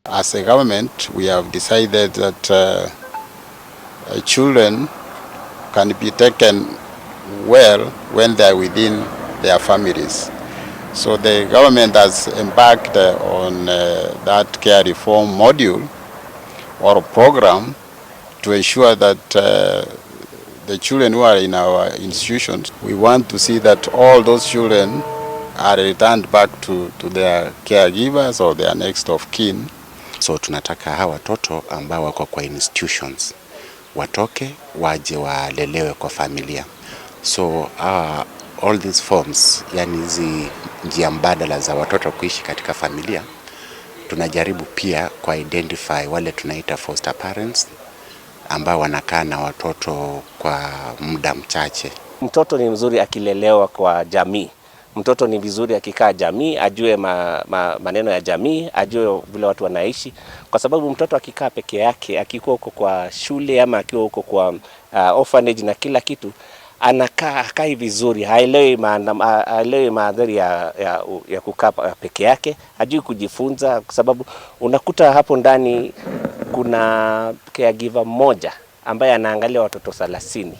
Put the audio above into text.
As a government, we have decided that children can be taken well when they are within their families. So the government has embarked on that care reform module or program to ensure that the children who are in our institutions, we want to see that all those children are returned back to their caregivers or their next of kin. So tunataka hawa watoto ambao wako kwa institutions watoke waje walelewe kwa familia. So all these forms, yani hizi njia mbadala za watoto kuishi katika familia, tunajaribu pia ku identify wale tunaita foster parents ambao wanakaa na watoto kwa muda mchache. Mtoto ni mzuri akilelewa kwa jamii. Mtoto ni vizuri akikaa jamii, ajue maneno ya jamii, ajue vile watu wanaishi, kwa sababu mtoto akikaa peke yake, akikuwa huko kwa shule ama akiwa huko kwa orphanage na kila kitu, anakaa hakai vizuri, haelewi maadhari ya kukaa peke yake, hajui kujifunza, kwa sababu unakuta hapo ndani kuna caregiver mmoja ambaye anaangalia watoto 30.